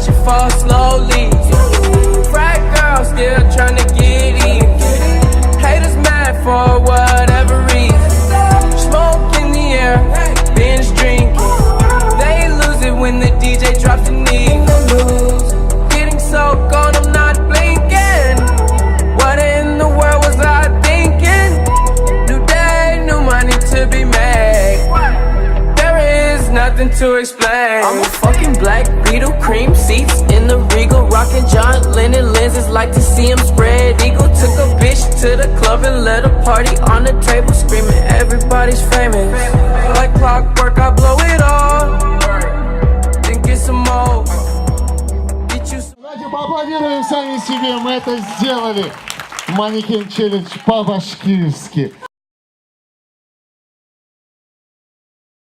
Watch it fall slowly. Frat girl still tryna get even. Haters mad for whatever reason. Smoke in the air, binge drinking. They lose it when the DJ drops the knee. Getting so gone, I'm not blinking. What in the world was I thinking? New day, new money to be made. There is nothing to explain. I'm a fucking black Beetle, cream seats in the Regal, rocking John Lennon lenses. Like to see him spread eagle. Took a bitch to the club and let a party on the table, screaming everybody's famous. Like clockwork, I blow it all. Then get some more. Get you some. Давайте поаплодируем сами себе, мы это сделали. Манекен челлендж по-башкирски.